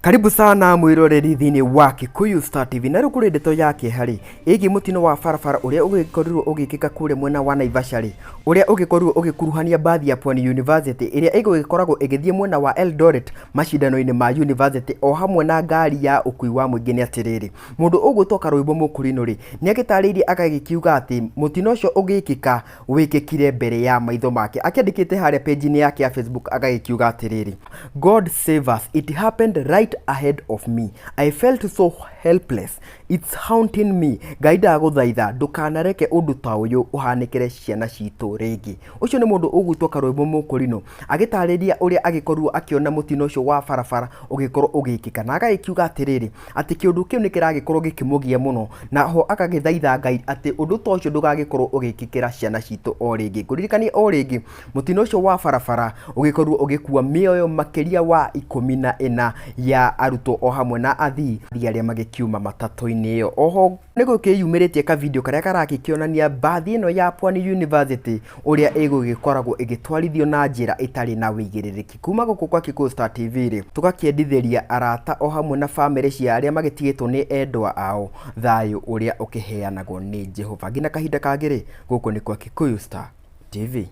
Karibu sana mwiroreri thĩinĩ wa Kikuyu Star TV. Na rĩu kũrĩ ndeto ya kĩeha rĩ ĩgiĩ mũtino wa barabara ũrĩa ũgĩkorirwo ũgĩkĩka kũrĩa mwena wa Naivasha rĩ, ũrĩa ũgĩkorirwo ũgĩkuruhania mbathi ya Pwani University ĩrĩa ĩgũgĩkoragwo ĩgĩthiĩ mwena wa Eldoret macindano-inĩ ma university o hamwe na ngari ya ũkui wa mũingĩ. Nĩ atĩrĩrĩ, mũndũ ũgwĩtwo Karũimbo Mũkũrinũ rĩ, nĩ agĩtarĩirie agagĩkiuga atĩ mũtino ũcio ũgĩkĩka wĩkĩkire mbere ya maitho make. Akĩandĩkĩte harĩa page-inĩ yake ya Facebook agagĩkiuga atĩrĩrĩ, "God save us, it happened right ahead of me. I felt so helpless. It's haunting me. Ngai ndagũthaitha ndũkanareke ũndũ ta ũyũ ũhanĩkĩre ciana citũ rĩngĩ." Ũcio nĩ mũndũ ũgwĩtwo Karũimbo Mũkũrinũ agĩtarĩria ũrĩa agĩkorirwo akĩona mũtino ũcio wa barabara ũgĩkorwo ũgĩkĩka, na agagĩkiuga atĩrĩrĩ, atĩ kĩũndũ kĩu nĩ kĩragĩkorwo gĩkĩmũgia mũno, na ho agagĩthaitha Ngai atĩ ũndũ ta ũcio ndũgagĩkorwo ũgĩkĩkĩra ciana citũ o rĩngĩ. Ngũririkanie o rĩngĩ, mũtino ũcio wa barabara ũgĩkorirwo ũgĩkua mĩoyo makĩria wa 14 ya arutwo o hamwe na athii arĩa magĩkiuma matatũ-inĩ ĩyo. Oho nĩ gũkĩyumĩrĩtie ka video karĩa karagĩkĩonania mbathi ĩno ya Pwani University ũrĩa ĩgũgĩkoragwo ĩgĩtwarithio na njĩra ĩtarĩ na wĩigĩrĩrĩki. Kuma gũkũ kwa Kikuyu Star TV rĩ, tũgakĩendithĩria arata o hamwe na bamĩrĩ cia arĩa magĩtigĩtwo nĩ endwa ao thayũ ũrĩa ũkĩheanagwo nĩ Jehova. Nginya kahinda kangĩ rĩ, gũkũ nĩ kwa Kikuyu Star TV.